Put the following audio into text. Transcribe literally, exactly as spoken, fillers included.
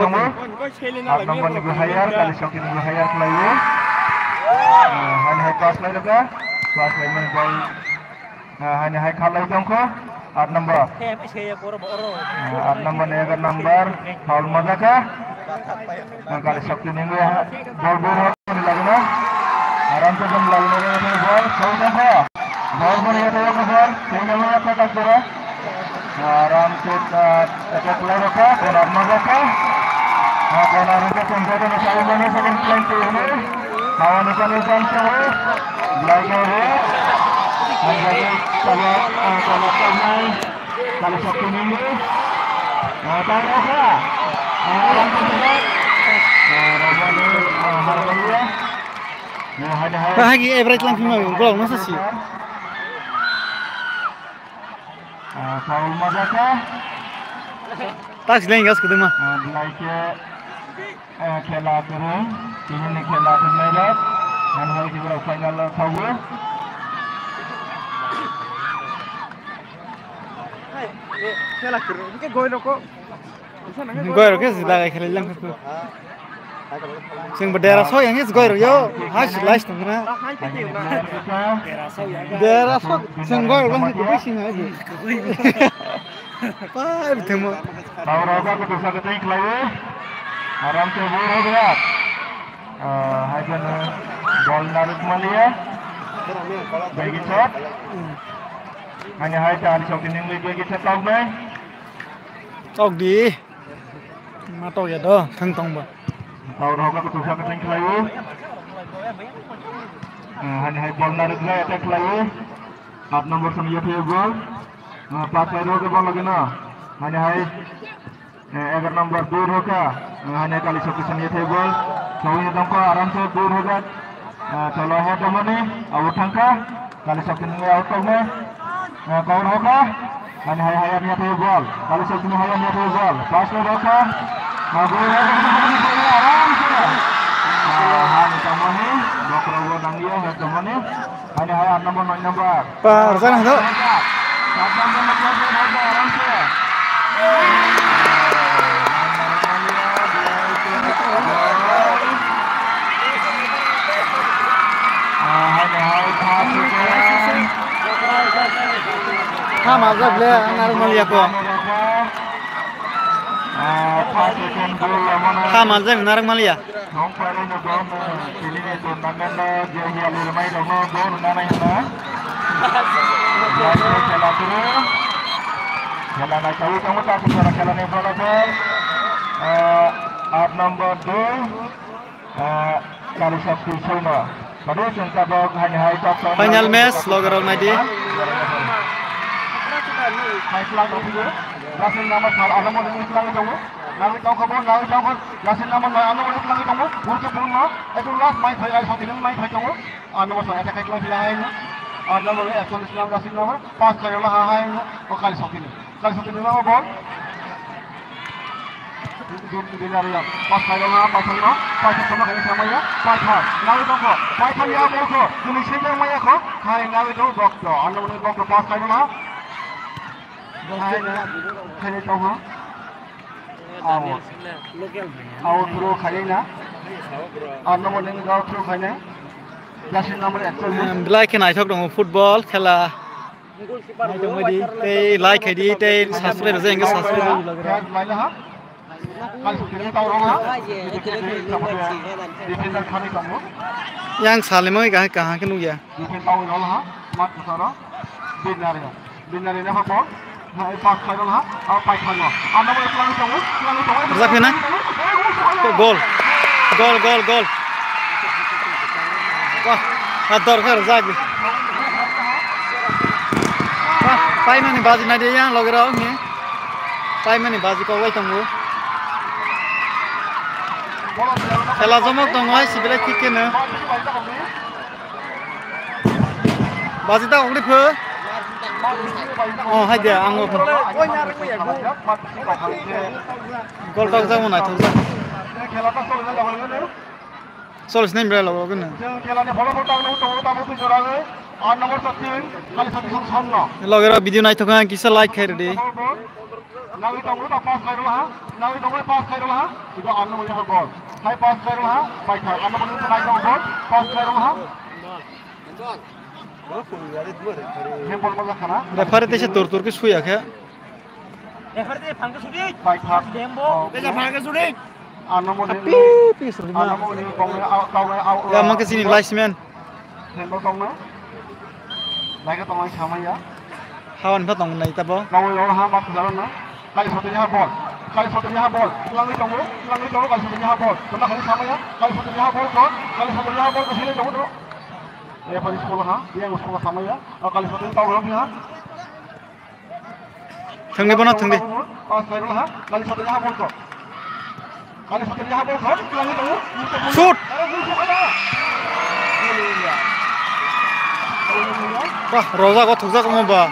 Aat number ni bo higher, Kalisokti ni bo higher khlaiwi. Ah, hani hai pass lai rwkha. Pass lai mani ball. Ah, hani hai khalai tongkho. Aat number. Ah, aat number ni egar number. Foul majakha. Ah, Kalisokti ni bo ha-, ball ball ha, ni lagina. Aram se ball lagina, ball. Foul tongkho. Ball ball ya tongkho ball. Tinggal ya kata kira. Aram se, ah, attack lai rwkha, corner ma rwkha. Ah, corner rwkha, tongkha, tongkha, sai mano, second plan tu ini. Hawa ni kani jam sawo. Belai khe ho. Ang jadi sawa, ah, sawa sawa. Kalisokti ni. Ah, tang rwkha. Ah, aram se rwkha. Ah, Ramani, ah, Harmania. Ah, hai, hai. Bahagi average lang phima, golok masa si. Ah, foul majakha. Tas lain gas kedema. Ah, belai khe, eh, khela kwrwng, tini ni khela kwrwngnai rok. Ang hai khe borok final o thago. Hai, eh, khela kwrwng, hingke goi roko. Goi rok khe se dagai khlai lang khe. Chwng bo dera sok yang khe goi rok yo. Ha, se lais tong na. Dera sok, chwng goi rok lang khe goi sing hai. Pai bithemo. Tau rok khe dosa khe tei khlai. Aram se bo rok ya. Ah, hai jano bol naruk maliya. Bagi shot. Ani hai ta ari sok ni bagi shot tau nai. Tok di. Ma tok ya do, thang tong ba. Tau rok ka tu sa ka thang khlai o. Ah, hani hai bol naruk lai attack khlai o. Aat number song ya thai bol. Ah, pass lai rok bol lagi na. Hani hai, eh, egar number dur hoka. Ah, hani Kalisokti song ya thai bol. Song ya dong ko aram se dur hoka. Ah, cholo he domani, out thangkha. Kalisokti ni out tongmo. Ah, kor hoka. Ani hai hai ani athai bol. Kalisokti ni hai ani athai bol. Pass le rokha. Ah, gol rokha. Aram se. Ah, hani tongmani. Bokro bo dangya, hai tongmani. Ani hai aat number, noi number. Pa, arjan hado. Aram se. Tha majak le, ang narwk maliya ko. Tha majak narwk maliya. Khela nai tau tongmo ta khela ni bola bol. Aat number dui. Ah, Kalisokti Soino. Tado chwng tabok haini hai tok tok. Final match, loge rok naidi. Hai khlai tongo. Last number sal ano mo ni khlai tongo. Nang tongo bo, nang tongo. Last number noi ano mo ni khlai tongo. Burke bung no. Etu last mai phai ai soti nang mai phai tongo. Ano mo sa attack khlai phila hai no. Ano mo ni ekchollish number, last number. Pass khlai la hai no. O Kalisokti ni. Kalisokti ni mo bol. Binaria, pas khairokma, paithakma, paithak tongma khaini thangmaya, paithak, nawi tongkho, paithak ya bokho, chini sengkang maya kho, hai nawi tong bokto, ano mwnwi bokto pas khairokma. Hai na, khaini tongkho. Awo. Awo throw khaina. Ano mwnwi go throw khaina. Jersey number ekchollish. Belai khe naithok tongo football khela. Naitongmani, tei like khaidi, tei subscribe rwjak, hwnkhe subscribe rwjak. Yang salimani kaham kaham khe nukya. Rwjak phina. Gol. Gol, gol, gol. Wah, a dorkar rwjak. Wah, paimani baji naidi yang loge rok ni. Paimani baji koklai tongo. Khela jomok tongo, hai sibele kick khe no. Baji ta ongri pho. Oh, hai dia, ang pho. Gol tok jamo naithok jak. Solis nai bra logo gana. Ar number thirteen, Kalisati Song Somno. Logero video naithok ang kisa like khai rwdi. Nangwi tongo ta pass khai rwha, nangwi tongo pass khai rwha. Ibo ar number yaha ball. Hai pass khai rwha, pai khai. Ar number nai tongo ball, pass khai rwha. He ball mo jakhana. Referee tese tur tur ke suya khe. Paithak. Besa phangke suri. Ano moni. Tapi, tapi suri. Ano moni, tongnai, au, tongnai, au, ya, mangke sini live man. Hembo tongnai. Naike tongnai samaya. Hawan pha tongnai tabo. Tongnai, tongnai, ha, mak jalan na. Kalisati ha ball. Kalisati ha ball. Langwi tongo, langwi tongo, Kalisati ha ball. Tona kali samaya. Kalisati ha ball ko. Kalisati ha ball ko sini tongo. Ya, padi sekolah ha. Dia sekolah samaya. Kalisati tongnai ha. Thangdi bono thangdi. Shoot! Bah, roja go thukjak mo ba.